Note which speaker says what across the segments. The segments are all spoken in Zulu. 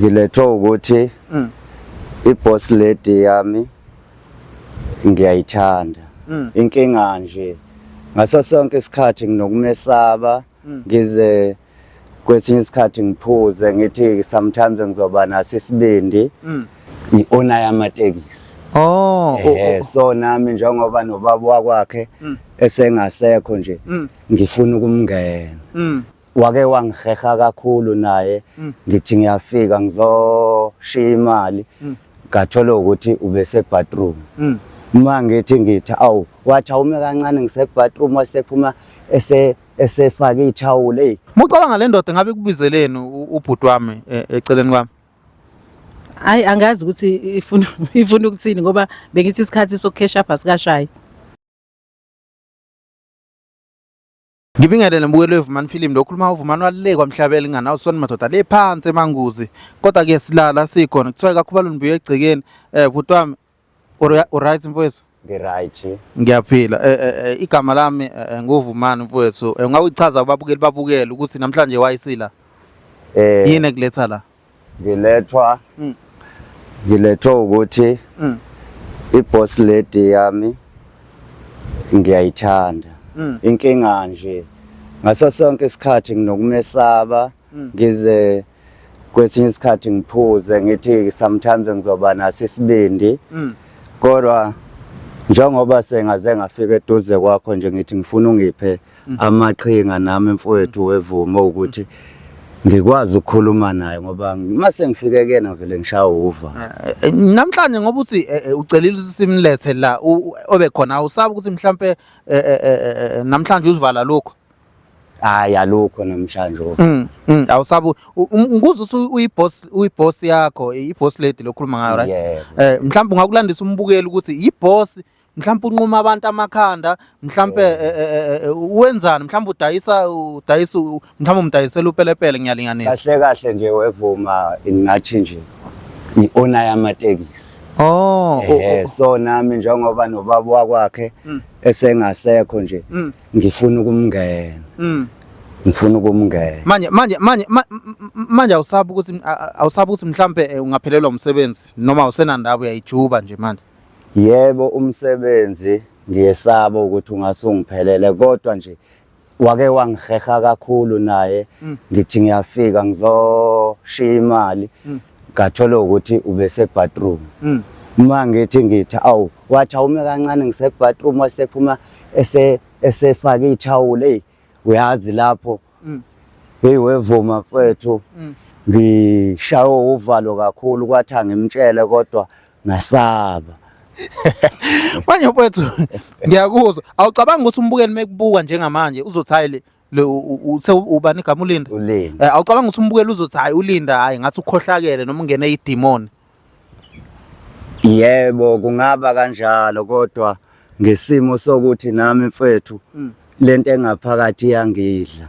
Speaker 1: Ngilethwe ukuthi i-boss lady yami ngiyayithanda. Inkinga nje ngaso sonke isikhathi nginokumesaba ngize kwesinye isikhathi ngiphuze ngithi sometimes ngizoba naso isibindi. I-owner yamatekisi.
Speaker 2: Oh,
Speaker 1: So nami njengoba nobaba wakwakhe esengasekho nje ngifuna ukumngena. Wake wangiheha kakhulu naye, ngithi ngiyafika ngizoshiya imali, ngathola ukuthi ubese bathroom. Uma ngithi awu, wathi awume kancane ngise bathroom, wasephuma esefake ithawula. Hey,
Speaker 2: Mucabanga le ndoda ngabe ikubizeleni ubhuti wami eceleni kwami?
Speaker 3: Hayi, angazi ukuthi ifuna ukuthini, ngoba bengithi isikhathi sokucash up asikashayi.
Speaker 2: Ngibingelele mbukelo weVumani Film, lo khuluma uVumani walile kwamhlabela inganawo sona madoda le phansi emanguzi. Kodwa ke silala sikhona, kuthiwa kakhubalo nibuye egcekeni. Bhuti wami, uright mfowethu?
Speaker 1: Ngiright.
Speaker 2: Ngiyaphila. Igama lami nguVumani mfowethu. Ungakuchaza kubabukeli babukele ukuthi namhlanje wayisila? Yini ekuletha la?
Speaker 1: Ngilethwa ukuthi i-boss lady yami ngiyayithanda. Inkinga nje ngaso sonke isikhathi nginokumesaba, ngize kwesinye isikhathi ngiphuze ngithi sometimes ngizoba naso isibindi. Kodwa njengoba sengaze ngafika eduze kwakho nje, ngithi ngifuna ungiphe amaqhinga nami mfowethu wevumo ukuthi ngikwazi ukukhuluma naye, ngoba mase ngifike kuyena vele ngishaya uva.
Speaker 2: Namhlanje ngoba uthi ucelile ukuthi simlethe la obe khona, awusabi ukuthi mhlambe namhlanje uzivala lokho?
Speaker 1: Hayi, alukho namhlanje.
Speaker 2: Awusabi ngikuzwa ukuthi uyiboss yakho, i-boss lady lokhuluma ngayo, right?
Speaker 1: Yebo.
Speaker 2: Mhlawumbe ungakulandisa umbukeli ukuthi i-boss mhlawumbe unquma abantu amakhanda, mhlawumbe wenzani, mhlawumbe udayisa mhlawumbe umdayisela upelepele, ngiyalinganisa.
Speaker 1: Kahle kahle nje wevuma, ngathi nje i-owner yamatekisi.
Speaker 2: Oh,
Speaker 1: So nami njengoba nobaba wakwakhe esengasekho nje, ngifuna ukumngena. Ngifuna ukumngena.
Speaker 2: Manje awusabi ukuthi mhlambe ungaphelelwa umsebenzi, noma awusenandaba, uyayijuba nje manje?
Speaker 1: Yebo, umsebenzi ngiyesaba ukuthi ungasungiphelele, kodwa nje wake wangiheha kakhulu naye, ngithi ngiyafika ngizoshiya imali, ngathola ukuthi ubese bathroom. Uma ngithi awu, wathi awume kancane ngise bathroom, wasephuma esefake ithawula. Hey, uyazi lapho, hey wevuma mfethu, ngishawe uvalo kakhulu, kwathi angimtshele kodwa ngasaba.
Speaker 2: Manje mfethu, ngiyakuzwa. Awucabanga ukuthi umbukeli mekubuka njengamanje uzothi hayi le uthe ubani igama, uLinda?
Speaker 1: uLinda.
Speaker 2: Awucabanga ukuthi umbukeli uzothi hayi uLinda, hayi ngathi ukhohlakele noma ungene idemon?
Speaker 1: Yebo, kungaba kanjalo, kodwa ngesimo sokuthi nami mfethu lento engaphakathi iyangidla,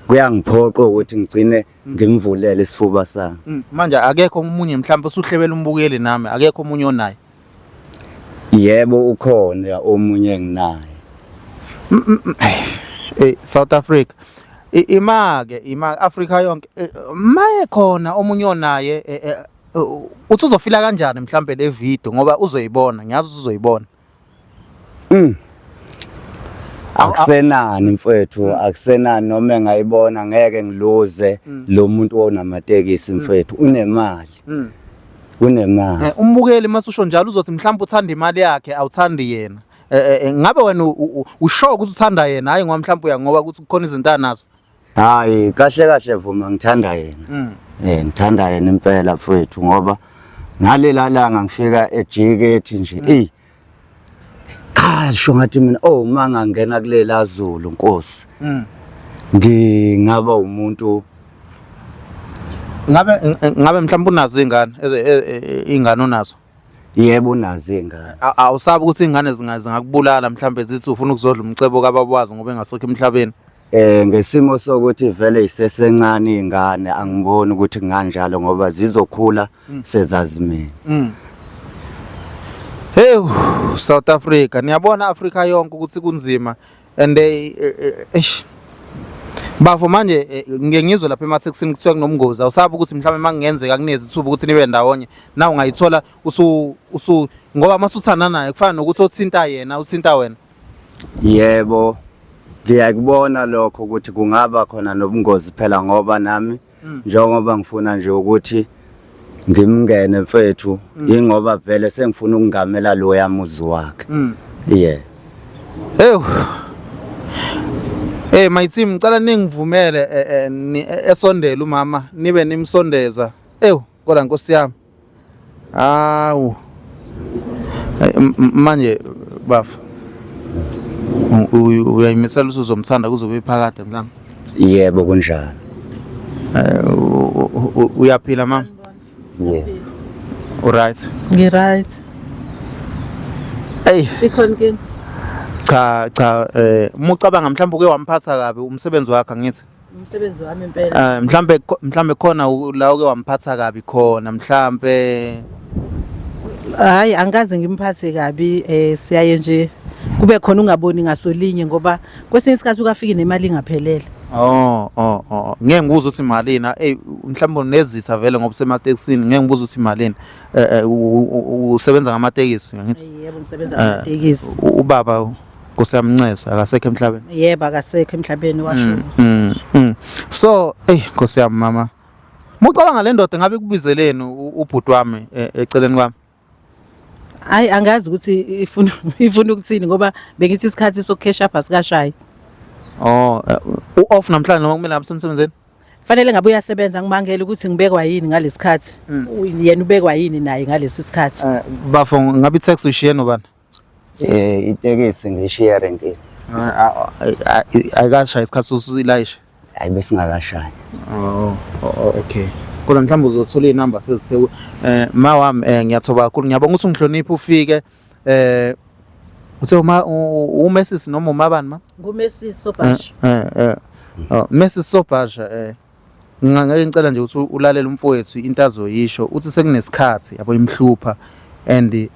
Speaker 1: kuyangiphoqa ukuthi ngigcine ngimvulele isifuba sami.
Speaker 2: Manje akekho omunye mhlawumbe usuhlebela umbukeli nami, akekho omunye onaye?
Speaker 1: Yebo, ukhona omunye enginaye.
Speaker 2: South Africa, ima ke ima Africa yonke, maye khona omunye onaye, uthi uzofila kanjani mhlambe le video, ngoba uzoyibona, ngiyazi uzoyibona.
Speaker 1: Akusenani mfethu, akusenani, noma engayibona ngeke ngiluze lo muntu onamatekisi mfethu, unemali. Unemali.
Speaker 2: Umbukeli masusho njalo uzothi mhlawumbe uthanda imali yakhe, awuthandi yena. Ngabe wena usho ukuthi uthanda yena, hayi ngoba mhlawumbe uyangoba ukuthi kukhona izinto anazo?
Speaker 1: Hayi, kahle kahle vuma, ngithanda yena. Ngithanda yena impela mfethu, ngoba ngalela langa ngifika ejikethi nje, ey kasho ngathi mina, oh, mangangena kulela Zulu Nkosi, ngingaba umuntu.
Speaker 2: Ngabe mhlawumbe unazo ingane, ingane unazo?
Speaker 1: Yebo, unazo ingane.
Speaker 2: Awusabi ukuthi ingane zingakubulala mhlawumbe, zithi ufuna ukuzodla umcebo kababa wazo ngoba engasekho emhlabeni?
Speaker 1: Ngesimo sokuthi vele isesencane ingane, angiboni ukuthi kunganjalo, ngoba zizokhula sezazi mina.
Speaker 2: Hey South Africa, niyabona Africa yonke ukuthi kunzima and eish. Bafo manje ngike ngizwe lapha emathekisini kuthiwa kunomngozi awusabi ukuthi mhlawumbe uma kungenzeka kunezi thuba ukuthi nibe ndawonye na ungayithola usu usu ngoba uma usuthanda naye kufana nokuthi othinta yena uthinta wena.
Speaker 1: Yebo, ngiyakubona lokho ukuthi kungaba khona nobungozi phela ngoba nami njengoba ngifuna nje ukuthi ngimngene mfethu ingoba vele sengifuna ukungamela loya muzi wakhe. Yeah.
Speaker 2: Ew. Hey my team ngicela ningivumele esondele umama nibe nimsondeza. Ew kodwa Nkosi yami. Awu. Manje bafa. Uyayimisela usuzomthanda kuzobe phakade mhlawumbe.
Speaker 1: Yebo kunjalo.
Speaker 2: Uyaphila mama?
Speaker 1: Yebo.
Speaker 2: Uright.
Speaker 3: Ngi-right.
Speaker 2: Ey,
Speaker 3: Ikhona inkinga?
Speaker 2: cha cha uma ucabanga mhlawumbe uke wamphatha kabi umsebenzi wakhe angithi.
Speaker 3: Umsebenzi wami impela.
Speaker 2: Mhlambe khona la uke wamphatha kabi khona mhlambe.
Speaker 3: Hayi angikaze ngimphathe kabi, siyaye nje kube khona ungaboni ngasolinye ngoba kwesinye isikhathi ukafiki nemali ingaphelele.
Speaker 2: Oh. Ngeke ngibuze ukuthi malini. Ey mhlambe unezitha vele ngoba usematekisini, ngeke ngibuze ukuthi malini. Usebenza ngamatekisi ngithi.
Speaker 3: Yebo ngisebenza ngamatekisi.
Speaker 2: Ubaba Nkosi yami ncesa akasekho emhlabeni.
Speaker 3: Yebo akasekho emhlabeni washona.
Speaker 2: So, ey Nkosi yami mama. Mucabanga le ndoda ngabe kubizeleni ubhuti wami eceleni kwami?
Speaker 3: Hayi angazi ukuthi ifuna ukuthini ngoba bengithi isikhathi soku-cash up asikashayi.
Speaker 2: Oh, u-off namhlanje noma kumele ngabe semsebenzini?
Speaker 3: Fanele ngabe uyasebenza, ngimangele ukuthi ngibekwa yini ngalesikhathi. Yena ubekwa yini naye ngalesi sikhathi.
Speaker 2: Bafo ngabe i-taxi ushiye nobani?
Speaker 1: Itekisi ngishiye erenkini.
Speaker 2: Ayikashayi isikhathi sokusilayisha.
Speaker 1: Hayi besingakashayi.
Speaker 2: Oh, okay. Kodwa mhlawumbe uzothola iy'namba sezithe ma wami, ngiyathoba kakhulu, ngiyabonga ukuthi ungihloniphe ufike. Uthe uma uMessi noma umabani ma?
Speaker 3: NguMessi Sobhasha.
Speaker 2: Oh, Messi Sobhasha, ngeke ngicela nje ukuthi ulalele umfowethu into azoyisho. Uthi sekunesikhathi yabo imhlupha and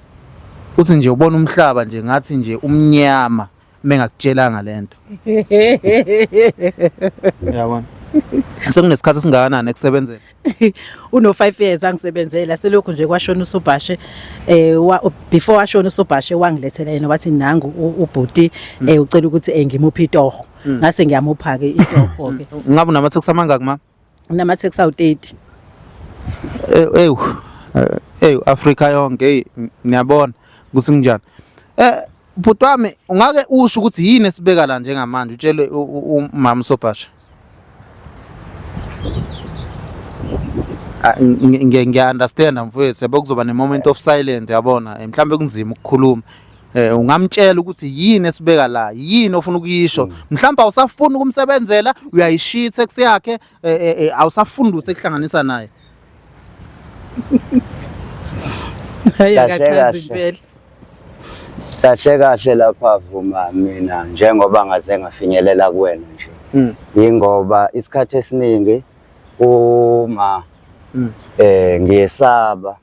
Speaker 2: uthi nje ubona umhlaba nje ngathi nje umnyama mengakutshelanga lento. Uyabona? Sekunesikhathi esingakanani ekusebenzela?
Speaker 3: Uno 5 years angisebenzela, selokhu nje kwashona uSobhashe. Before washona uSobhashe wangilethela yena, wathi nangu ubhuti, ucela ukuthi ngimuphe itoho. Ngase ngiyamupha ke itoho ke.
Speaker 2: Ngabe unamatheksi amangaki ma?
Speaker 3: Namatheksi awu 30.
Speaker 2: Ew ew Afrika yonke, hey niyabona ukuthi kunjani. Bhuti wami, ungake usho ukuthi yini esibeka la njengamanje, utshele umama Sobhasha. Ah, ngiya understand mfowethu, yabo kuzoba ne moment of silence, yabona, mhlambe kunzima ukukhuluma. Ungamtshela ukuthi yini esibeka la, yini ofuna ukuyisho? Mhlawumbe awusafuni ukumsebenzela, uyayishiya itaxi yakhe, awusafuni lutho ekuhlanganisa naye.
Speaker 3: Hayi
Speaker 1: Kahle,
Speaker 3: akachazi
Speaker 1: kahle.
Speaker 3: impela.
Speaker 1: Kahle kahle lapha vuma mina njengoba ngaze ngafinyelela kuwena nje. Ingoba isikhathi esiningi uma ngiyesaba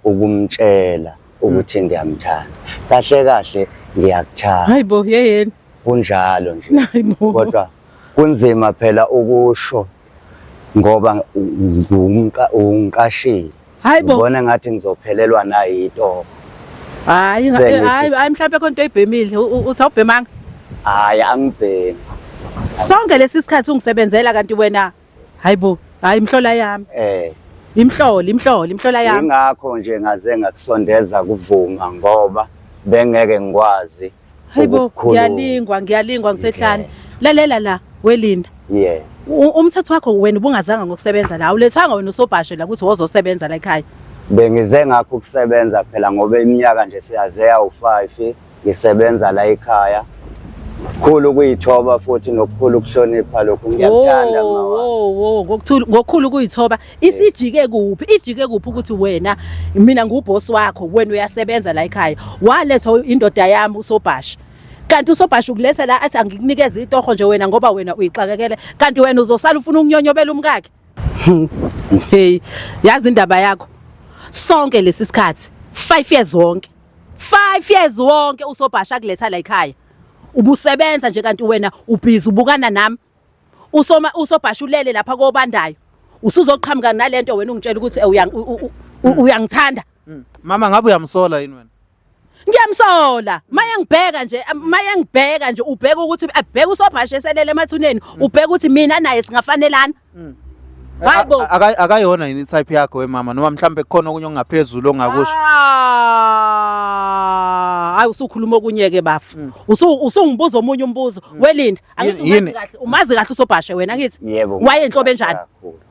Speaker 1: ukumtshela ukuthi ngiyamthanda. Kahle kahle ngiyakuthanda.
Speaker 3: Hayibo yeyeni.
Speaker 1: Kunjalo nje.
Speaker 3: Hayibo.
Speaker 1: Kodwa kunzima phela ukusho ngoba ungiqashile.
Speaker 3: Hayibo.
Speaker 1: Ngibona ngathi ngizophelelwa nayi itoho.
Speaker 3: Hayi
Speaker 1: Sengithi-
Speaker 3: hayi hayi mhlawumbe khona into oyibhemile. Uthi awubhemanga.
Speaker 1: Hayi angibhemi.
Speaker 3: Sonke lesi sikhathi ungisebenzela kanti wena hayibo, hayi imhlola yami. Imhlola, imhlola, imhlola yami.
Speaker 1: Ingakho nje ngaze ngakusondeza kuvuma ngoba bengeke ngikwazi
Speaker 3: Hayibo
Speaker 1: ukukhuluma.
Speaker 3: ngiyalingwa, ngiyalingwa ngisehlane. Lalela la welinda.
Speaker 1: Yeah.
Speaker 3: Umthetho wakho wena ubungazanga ngokusebenza la. Awulethwanga wena uSobhashe la ukuthi wozosebenza la ekhaya.
Speaker 1: Bengize ngakho ukusebenza phela ngoba iminyaka nje siyaze yawu-5 ngisebenza la ekhaya. Khulu ukuyithoba futhi nokukhulu ukuhlonipha lokhu, ngiyakuthanda
Speaker 3: Wo,
Speaker 1: mama wami.
Speaker 3: wo, wo, ngokuthula, ngokukhulu ukuyithoba. Isijike kuphi? Ijike kuphi ukuthi wena mina nguboss wakho, wena uyasebenza la ekhaya. Walethwa indoda yami uSobhashe. Kanti uSobhashe ukuletha la athi angikunikeze itoho nje wena ngoba wena uyixakekele. Kanti wena uzosala ufuna ukunyonyobela umkakhe. Hey, yazi indaba yakho. Sonke lesi sikhathi 5 years wonke. 5 years wonke uSobhashe akuletha la ekhaya. Ubusebenza nje kanti wena ubhizi ubukana nami. Usoma usobhasha ulele lapha kobandayo. Usuzoqhamuka nalento wena ungitshela ukuthi uyangithanda.
Speaker 2: Mama ngabe uyamsola yini wena?
Speaker 3: Ngiyamsola. Maye ngibheka nje, maye ngibheka nje ubheka ukuthi abheka usobhasha eselele emathuneni, ubheka ukuthi mina naye singafanelana. Hayibo.
Speaker 2: Akayona yini type yakho we mama noma mhlambe kukhona okunye okungaphezulu ongakusho?
Speaker 3: Ah, hayi usukhuluma okunye ke bafu. Usungibuza omunye umbuzo. Welinda, angithi umazi kahle, umazi kahle usobhashe wena angithi?
Speaker 1: Yebo.
Speaker 3: Wayenhlobo enjani?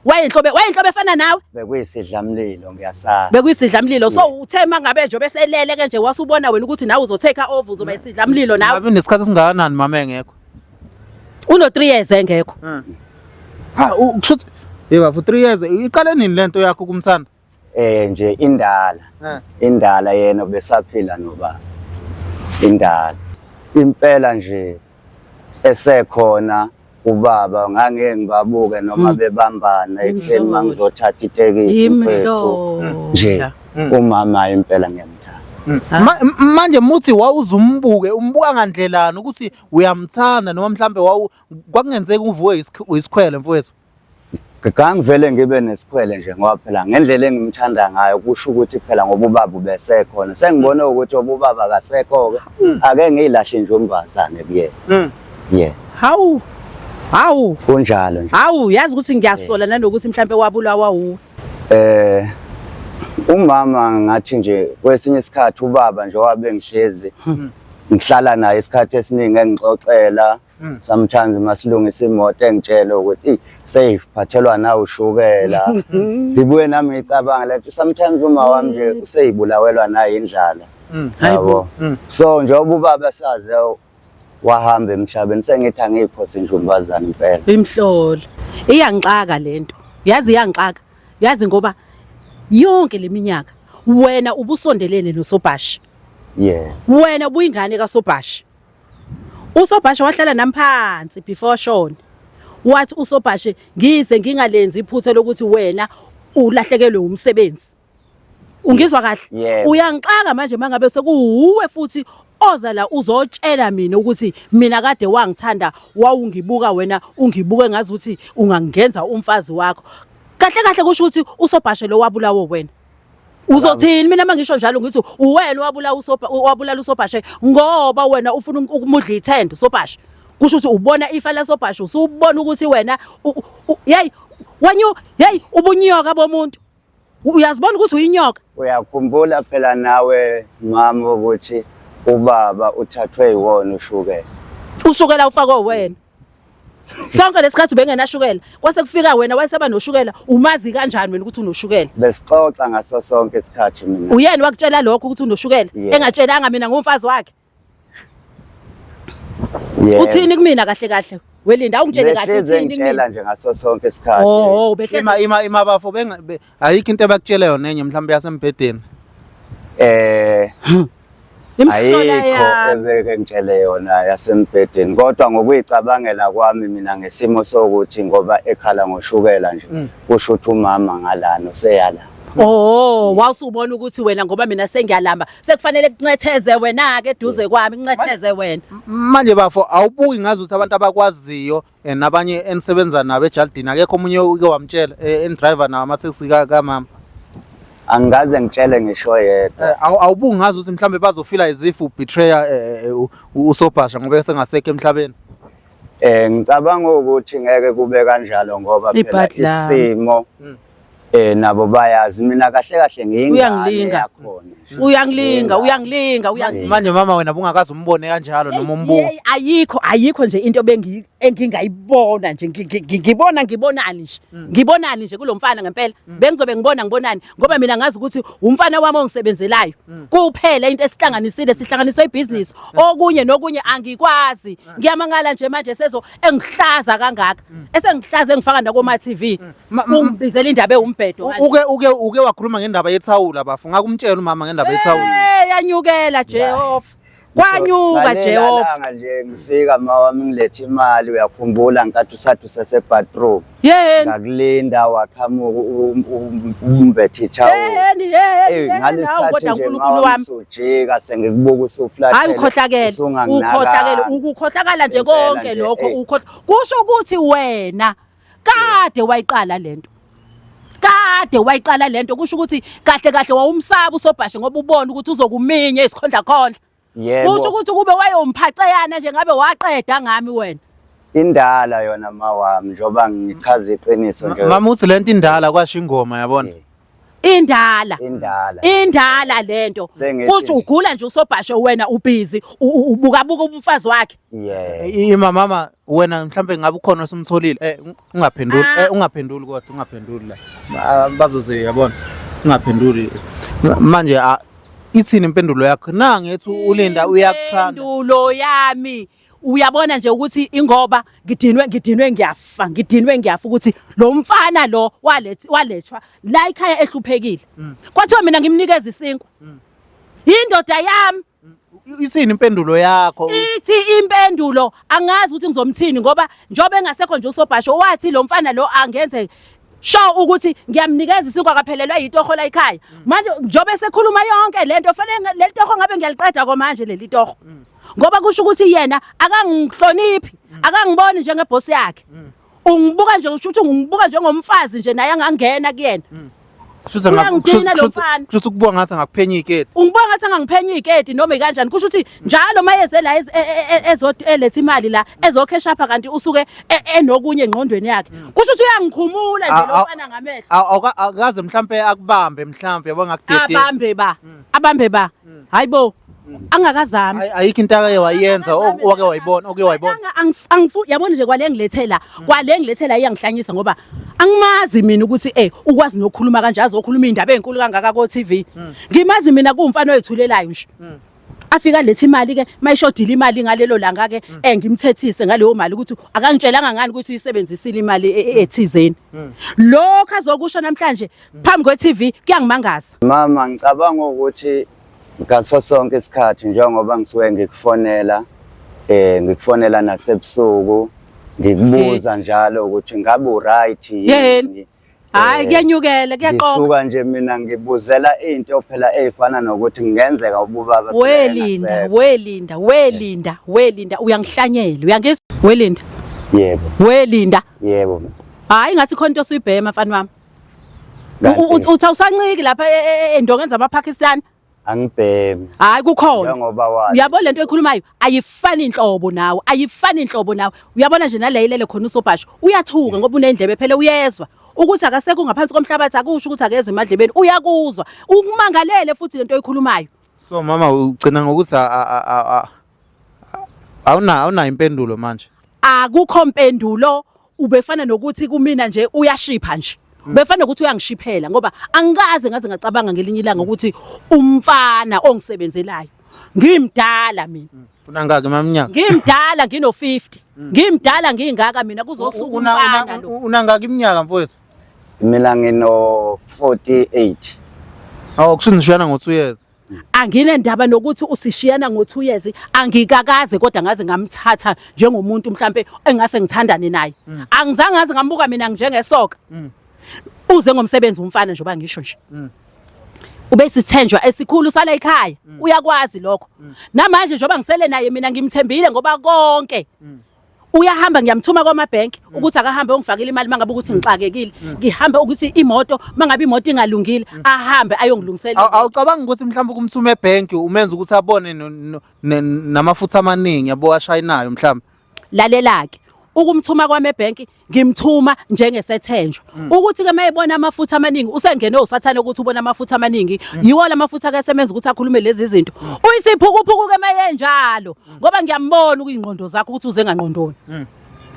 Speaker 3: Wayenhlobo efana nawe?
Speaker 1: Bekuyisidlamlilo ngiyasazi.
Speaker 3: Bekuyisidlamlilo. So uthe mangabe nje beselele ke nje wasubona wena ukuthi nawe uzotake over uzoba isidlamlilo nawe.
Speaker 2: Ngabe nesikhathi esingakanani mama engekho?
Speaker 3: Uno 3 years engekho.
Speaker 2: Ha, kusho ukuthi yebo for 3 years iqale nini lento yakho kumthanda?
Speaker 1: Nje indala. Indala yena besaphila nobaba. Indala. Impela nje esekhona ubaba ngangeke ngibabuke noma bebambana ekuseni mangizothatha itekisi mfethu. Nje umama impela ngiyamthanda.
Speaker 2: Manje muthi wawuzumbuke umbuka ngandlelani ukuthi uyamthanda noma mhlambe wawu kwakungenzeka uvuke isikhwele mfowethu?
Speaker 1: Ngangivele ngibe nesikhwele nje ngoba phela ngendlela engimthanda ngayo kusho ukuthi phela ngoba ubaba ubesekhona sengibone ukuthi ubaba akasekho-ke ake ngiyilahle nje umbazane kuyena. Yeah.
Speaker 3: Hawu. Hawu.
Speaker 1: Kunjalo nje.
Speaker 3: Hawu, yazi ukuthi ngiyasola nanokuthi mhlambe wabulawa wuwe.
Speaker 1: Umama ngathi nje kwesinye isikhathi ubaba nje wabe ngihlezi ngihlala naye isikhathi esiningi engixoxela. Sometimes masilungisa imoto engitshela ukuthi seyiphathelwa na ushukela. Ngibuye nami ngicabanga lento sometimes uma wami nje useyibulawelwa na indlala. Yabo. So njengoba ubaba saze wahamba emhlabeni sengithi angiyiphose nje umbazana impela.
Speaker 3: Imhlola. Iyangixaka lento. Yazi iyangixaka. Yazi ngoba yonke leminyaka wena ubusondelene noSobhasha.
Speaker 1: Yeah.
Speaker 3: Wena ubuyingane kaSobhasha. USobhashe wahlala nami phansi before shona. Wathi uSobhashe ngize ngingalenzi iphutha lokuthi wena ulahlekelwe umsebenzi. Ungizwa kahle?
Speaker 1: Yebo.
Speaker 3: Uyangixaka manje mangabe sekuwuwe futhi oza la uzotshela mina ukuthi mina kade wangithanda wawungibuka wena ungibuke ngazi ukuthi ungangenza umfazi wakho. Kahle kahle kusho ukuthi uSobhashe lo wabulawa wena. Uzothini mina mangisho njalo ngithi uwena wabulawa uSobha wabulala uSobhashe ngoba wena ufuna ukumudla ithende uSobhashe. Kusho ukuthi ubona ifa laSobhashe usubona ukuthi wena hey wanyu hey ubunyoka bomuntu. Uyazibona ukuthi uyinyoka.
Speaker 1: Uyakhumbula phela nawe mama ukuthi ubaba uthathwe yiwona ushukela.
Speaker 3: Ushukela ufakwe wena. Sonke lesikhathi ubengenashukela. Kwase kufika wena wayeseba noshukela. Umazi kanjani wena ukuthi unoshukela?
Speaker 1: Besixoxa ngaso sonke isikhathi mina.
Speaker 3: Uyena wakutshela lokho ukuthi unoshukela?
Speaker 1: Yeah.
Speaker 3: Engatshelanga mina ngumfazi wakhe.
Speaker 1: Yeah.
Speaker 3: Uthini kumina kahle kahle? Welinda awungitshele kahle
Speaker 1: Behlezi
Speaker 3: uthini kumina?
Speaker 1: engitshela nje ngaso sonke isikhathi.
Speaker 3: Oh, behlezi
Speaker 2: Ima bafo ayikho into ebakutshela yona enye mhlambe yasembhedeni.
Speaker 3: Imhlola
Speaker 1: Ayikho
Speaker 3: yami.
Speaker 1: ebeke ngitshele yona yasembhedeni kodwa ngokuyicabangela kwami mina ngesimo sokuthi ngoba ekhala ngoshukela nje kusho ukuthi umama ngalana useyala.
Speaker 3: Oh, wawusubona ukuthi wena ngoba mina sengiyalamba sekufanele kuncetheze wena ke eduze kwami kuncetheze wena.
Speaker 2: Manje bafo awubuki ngazi ukuthi abantu abakwaziyo nabanye enisebenza nabo ejardini akekho omunye uke wamtshela enidriver nawo ama-taxi kamama.
Speaker 1: Angikaze ngitshele ngisho yedwa.
Speaker 2: Awubuki ngazi ukuthi mhlambe bazofila izifu ubetraya uSobhasha ngoba esengasekho emhlabeni.
Speaker 1: Ngicabanga ukuthi ngeke kube kanjalo ngoba phela
Speaker 3: Ibhadi lami.
Speaker 1: isimo nabo bayazi mina kahle kahle ngiyingane
Speaker 3: Uyangilinga.
Speaker 1: yakhona nje.
Speaker 3: Uyangilinga, uyangilinga, uyangilinga.
Speaker 2: Manje mama wena bungakaze umbone kanjalo noma umbuka.
Speaker 3: Yey, ayikho nje into engingayibona nje ngibona ngibonani nje. Ngibonani nje kulomfana ngempela. Bengizobe ngibona ngibonani ngoba mina ngazi ukuthi umfana wami ongisebenzelayo. Kuphela into esihlanganisile sihlanganiswe ibusiness. Okunye nokunye angikwazi. Ngiyamangala nje manje sezo engihlaza kangaka. Esengihlaza engifaka nakoma TV. Ungibizela indaba ewumbhedo kanje.
Speaker 2: Uke wakhuluma ngendaba yethawula bafo. Ngakumtshela umama ngendaba yethawula.
Speaker 3: Eh, yanyukela Jehova. Kwanyuka
Speaker 1: Ngalela
Speaker 3: Jehova.
Speaker 1: langa nje ngifika ma wami ngilethe imali uyakhumbula nkathi usathi usese bathroom.
Speaker 3: Yeheni.
Speaker 1: Ngakulinda waqhamuka umbethe ithawula.
Speaker 3: Yeheni. Yeheni yeheni.
Speaker 1: Ey
Speaker 3: yeheni, hawu,
Speaker 1: ngalesikhathi
Speaker 3: kodwa
Speaker 1: nje
Speaker 3: uNkulunkulu
Speaker 1: mawami
Speaker 3: wami.
Speaker 1: usujika sengikubuka usuflathele.
Speaker 3: Hayi ukhohlakele. Ukhohlakele ukukhohlakala nje
Speaker 1: Impela
Speaker 3: konke
Speaker 1: nje,
Speaker 3: lokho
Speaker 1: ey.
Speaker 3: ukhohl. Kusho ukuthi wena kade wayiqala lento. Kade wayiqala lento kusho ukuthi kahle kahle wawumsaba usobhashe ngoba ubona ukuthi uzokuminya isikhondla khondla.
Speaker 1: Yebo.
Speaker 3: Kusho ukuthi kube wayomphaceyana nje ngabe waqeda ngami wena.
Speaker 1: Indala yona mawami njengoba ngichaza iqiniso nje.
Speaker 2: Mama uthi lento indala kwasho ingoma yabona.
Speaker 3: Indala.
Speaker 1: Indala.
Speaker 3: Indala lento.
Speaker 1: Sengithi
Speaker 3: Kusho
Speaker 1: nje.
Speaker 3: ugula nje usobhashe wena ubhizi ubukabuka umfazi wakhe.
Speaker 1: Yeah.
Speaker 2: Ima mama wena mhlambe ngabe ukhona osumtholile ungaphenduli
Speaker 3: Ah.
Speaker 2: ungaphenduli kodwa ungaphenduli la. Bazoze yabona. Ungaphenduli. Manje ithini impendulo yakho? Na ngithi uLinda uyakuthanda.
Speaker 3: Impendulo yami uyabona nje ukuthi ingoba ngidinwe ngidinwe ngiyafa ngidinwe ngiyafa ukuthi lo mfana lo walethi walethwa la ekhaya ehluphekile. Kwathiwa mina ngimnikeza isinkwa. Indoda yami
Speaker 2: Ithini impendulo yakho?
Speaker 3: Ithi impendulo angazi ukuthi ngizomthini ngoba njobe engasekho nje usobhasho wathi lo mfana lo angenze sure ukuthi ngiyamnikeza isinkwa akaphelelwa yitoho la ekhaya. Manje njobe sekhuluma yonke lento fanele leli toho ngabe ngiyaliqeda kwamanje leli toho. Ngoba kusho ukuthi yena akangihloniphi, akangiboni njengeboss yakhe. Ungibuka nje usho ukuthi ungibuka njengomfazi nje naye angangena kuyena.
Speaker 2: Kushuthi
Speaker 3: Uyangidina lo mfana.
Speaker 2: kushuthi ukubuka ngathi angakuphenya iketi.
Speaker 3: Ungibuka ngathi angangiphenya iketi noma ikanjani kusho ukuthi njalo mayeze la eletha imali la ezocash up kanti usuke enokunye engqondweni yakhe. Kusho ukuthi uyangikhumula nje lo mfana ngamehlo.
Speaker 2: Akaze mhlambe akubambe mhlambe yabo ngakudedela.
Speaker 3: Abambe ba. Abambe ba. Hayibo. Angakazami.
Speaker 2: Ayikho into ake wayenza owake wayibona oke wayibona.
Speaker 3: Angifu yabona nje kwale ngilethela kwale ngilethela iyangihlanyisa ngoba angimazi mina ukuthi ukwazi nokukhuluma kanje azokhuluma indaba ezinkulu kangaka ko TV. Ngimazi mina kuwumfana oyethulelayo nje. Afika letha imali ke mayishodile imali ngalelo langa ke ngimthethise ngaleyo mali ukuthi akangitshelanga ngani ukuthi uyisebenzisile imali ethizeni. Lokho azokusho namhlanje phambi kwe TV kuyangimangaza.
Speaker 1: Mama ngicabanga ukuthi ngaso sonke isikhathi njengoba ngisuke ngikufonela ngikufonela nasebusuku ngikubuza njalo ukuthi ngabe uright yini.
Speaker 3: Hayi kuyenyukela kuyaqoqa.
Speaker 1: Ngisuka nje mina ngibuzela into phela ezifana nokuthi kungenzeka ububaba
Speaker 3: Welinda welinda welinda welinda uyangihlanyela uyangizwa welinda.
Speaker 1: Yebo.
Speaker 3: Welinda.
Speaker 1: Yebo.
Speaker 3: Hayi ngathi khona into osuyibhema mfana wami. Uthi awusanciki lapha endongeni zamaPakistan.
Speaker 1: Angibhemi.
Speaker 3: Hayi kukhona.
Speaker 1: Njengoba wazi.
Speaker 3: Uyabona lento ekhulumayo ayifani inhlobo nawe, ayifani inhlobo nawe. Uyabona nje naleyilele khona usobhasho. Uyathuka ngoba unendlebe phela uyezwa. Ukuthi akasekho ngaphansi komhlabathi akusho ukuthi akezwe emadlebeni, uyakuzwa. Ukumangalele futhi lento oyikhulumayo.
Speaker 2: So mama ugcina ngokuthi awuna impendulo manje.
Speaker 3: Akukho mpendulo, ubefana nokuthi kumina nje uyashipha nje. Befana nokuthi uyangishiphela ngoba angikaze ngaze ngacabanga ngelinye ilanga ukuthi umfana ongisebenzelayo. Ngimdala mina.
Speaker 2: Unangaki maminyaka?
Speaker 3: Ngimdala ngino 50. Ngimdala ngingaka mina kuzosuka umfana lo.
Speaker 2: Unangaki iminyaka mfowethu?
Speaker 1: Mina ngino 48.
Speaker 2: Awu kusho nishiyana ngo 2 years.
Speaker 3: Anginendaba nokuthi usishiyana ngo 2 years, angikakaze kodwa ngaze ngamthatha njengomuntu mhlambe engase ngithandane naye. Angizange ngaze ngambuka mina njengesoka. Uze ngomsebenzi umfana njengoba ngisho nje. Ubesithenjwa esikhulu sala ekhaya, uyakwazi lokho. Namanje njengoba ngisele naye mina ngimthembile ngoba konke. Uyahamba ngiyamthuma kwamabhenki ukuthi akahambe ongifakele imali mangabe ukuthi ngixakekile. Ngihambe ukuthi imoto mangabe imoto ingalungile ahambe ayongilungisela.
Speaker 2: Awucabangi ukuthi mhlawumbe ukumthuma ebhenki umenza ukuthi abone namafutha amaningi yabo ashayinayo mhlawumbe?
Speaker 3: Lalela ke ukumthuma kwami ebhenki ngimthuma njengesethenjwa. Ukuthi ke mayebona amafutha amaningi usengene usathane ukuthi ubona amafutha amaningi yiwo lamafutha ke semenza ukuthi akhulume lezi zinto. Uyisiphukuphuku ke mayenjalo ngoba ngiyambona ukuyingqondo zakho ukuthi uze ngangqondoni.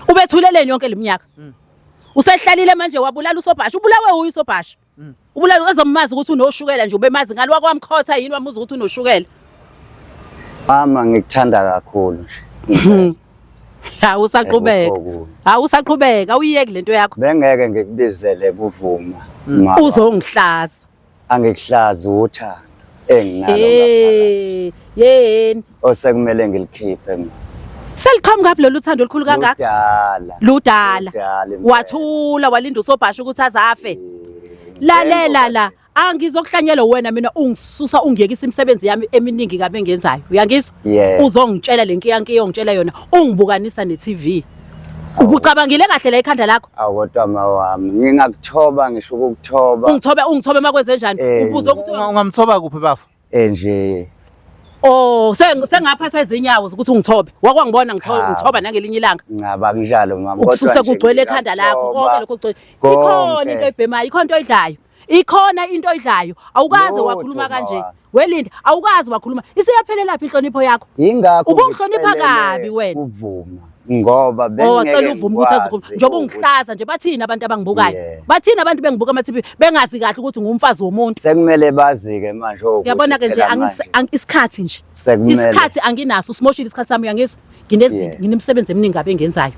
Speaker 3: Ubethuleleni yonke leminyaka. Usehlalile manje wabulala usobhasha, ubulawe uyu usobhasha. Ubulala ezomazi ukuthi unoshukela nje ubemazi ngalo wakwamkhotha yini wamuza ukuthi unoshukela.
Speaker 1: Mama ngikuthanda kakhulu nje.
Speaker 3: Hawu usaqhubeka. Hawu usaqhubeka awuyiyeki lento yakho.
Speaker 1: Bengeke ngikubizele kuvuma.
Speaker 3: Uzongihlaza.
Speaker 1: Angikuhlazi uthando enginalo ngaphakathi.
Speaker 3: Yeni.
Speaker 1: Osekumele ngilikhiphe mina.
Speaker 3: Seliqhamuka phi lolu thando olukhulu kangaka?
Speaker 1: Ludala.
Speaker 3: Ludala. Wathula walinda usobhasha ukuthi azafe. Lalela la. Angizokuhlanyela wena mina ungisusa ungiyekisa imisebenzi yami eminingi kabi engiyenzayo. Uyangizwa?
Speaker 1: Yeah.
Speaker 3: Uzongitshela le nkiyankiya ongitshela yona ungibukanisa ne-TV. Ubucabangile kahle la ekhanda lakho?
Speaker 1: Awu kodwa ma wami ngingakuthoba ngisho ukukuthoba.
Speaker 3: Ungithobe ungithobe makwenze njani?
Speaker 1: Eh.
Speaker 3: Ubuze ukuthi
Speaker 2: Ungamthoba kuphi bafo?
Speaker 1: Nje
Speaker 3: Oh, sengaphathwa izinyawo ukuthi ungithobe. Wakwangibona ngithoba
Speaker 1: Cha.
Speaker 3: ngithoba nangelinye ilanga.
Speaker 1: Ngaba kunjalo mama
Speaker 3: Ukususe
Speaker 1: nje
Speaker 3: kugcwele ekhanda lakho
Speaker 1: ngingakuthoba
Speaker 3: konke lokho kugcwele. Ikhona
Speaker 1: konke.
Speaker 3: into oyibhemayo, ikhona into oyidlayo. Ikhona into oyidlayo. Awukaze
Speaker 1: Lutho,
Speaker 3: wakhuluma kanje.
Speaker 1: mama.
Speaker 3: Welindi, awukazi wakhuluma. Isiyaphelelaphi inhlonipho yakho?
Speaker 1: Yingakho
Speaker 3: Ubungihlonipha
Speaker 1: ngikucelele
Speaker 3: kabi wena.
Speaker 1: Uvuma ngoba
Speaker 3: Oh,
Speaker 1: bengeke
Speaker 3: cela uvume ukuthi azokhuluma.
Speaker 1: ngikwazi
Speaker 3: Njengoba
Speaker 1: ukuthi-
Speaker 3: ungihlaza nje bathini abantu abangibukayo?
Speaker 1: Yeah.
Speaker 3: Bathini abantu bengibuka ama TV bengazi kahle ukuthi ngumfazi womuntu.
Speaker 1: Sekumele bazi-ke manje ukuthi
Speaker 3: Uyabona ke nje
Speaker 1: phela
Speaker 3: angis-
Speaker 1: manje
Speaker 3: isikhathi nje.
Speaker 1: Sekumele.
Speaker 3: Isikhathi anginaso, usimoshile isikhathi sami uyangizwa? Nginezinto,
Speaker 1: Yeah.
Speaker 3: nginemisebenzi eminingi kabi engiyenzayo.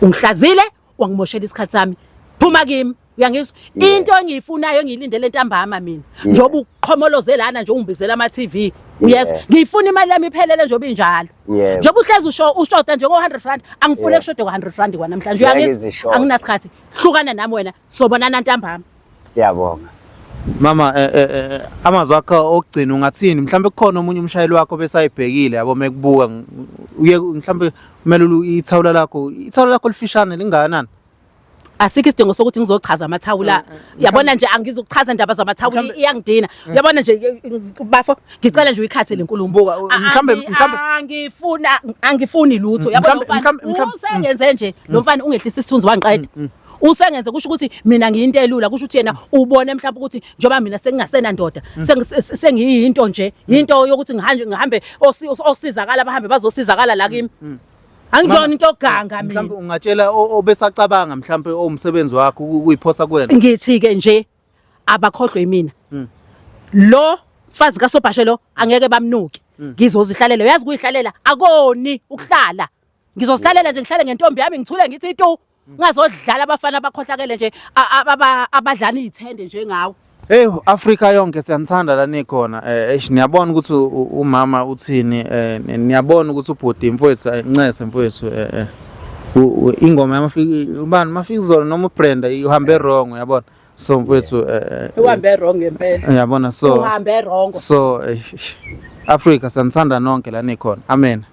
Speaker 3: Ungihlazile, wangimoshela isikhathi sami. Phuma kimi. Uyangizwa?
Speaker 1: Yeah.
Speaker 3: Into engiyifunayo engiyilindele ntambama mina.
Speaker 1: Yeah.
Speaker 3: Njengoba uqhomoloze lana nje ungibizela ama TV. Uyezwa?
Speaker 1: Yeah.
Speaker 3: Ngiyifuna imali yami iphelele njengoba injalo.
Speaker 1: Yebo.
Speaker 3: Njengoba uhlezi usho ushoda nje ngo-100 rand, angifune
Speaker 1: Yeah.
Speaker 3: kushode ngo-100 rand kwanamhlanje.
Speaker 1: Ngeke
Speaker 3: Uyangizwa?
Speaker 1: izishode.
Speaker 3: Anginasikhathi. Hlukana nami wena. Sobonana ntambama.
Speaker 1: Ngiyabonga.
Speaker 2: Mama amazwi akho okugcina ungathini? Mhlawumbe kukhona omunye umshayeli wakho besayibhekile yabo mekubuka uye mhlawumbe kumele ithawula lakho ithawula lakho lifishane lingakanani?
Speaker 3: Asikho isidingo sokuthi ngizochaza amathawula. Yabona nje angizukuchaza indaba zamathawula iyangidina. Yabona nje bafo ngicela nje uyikhathe le nkulumo.
Speaker 2: Buka, mhlambe-
Speaker 3: Angifuna angifuni lutho. Yabona lo mfana usengenze nje lo mfana ungehlisa isithunzi wangiqeda. Usengenze kusho ukuthi mina ngiyinto elula kusho ukuthi yena ubone mhlawumbe ukuthi njengoba mina sengingasena ndoda sengiyinto nje into yokuthi ngihambe ngihambe osizakala bahambe bazosizakala la kimi. Angiyona into yokuganga mina.
Speaker 2: Mhlawumbe ungatshela obesacabanga mhlawumbe owumsebenzi wakho ukuyiphosa kuwena.
Speaker 3: Ngithi ke nje abakhohlwe yimina. Lo mfazi kaSobhashe lo angeke bamnuke. Ngizozihlalela uyazi kuyihlalela akoni ukuhlala. Ngizozihlalela nje ngihlale ngentombi yami ngithule ngithi tu. Ngazodlala abafana abakhohlakele nje abadlana izithende njengawe.
Speaker 2: Hey Africa yonke siyanithanda la nikhona eish niyabona ukuthi umama uthini niyabona ukuthi ubhuti mfowethu ncese mfowethu ingoma yamafiki ubani mafikizolo noma uBrenda ihambe wrong uyabona so mfowethu
Speaker 3: Uhambe wrong ngempela.
Speaker 2: Uyabona so
Speaker 3: Uhambe wrong.
Speaker 2: So Africa siyanithanda nonke la nikhona amen.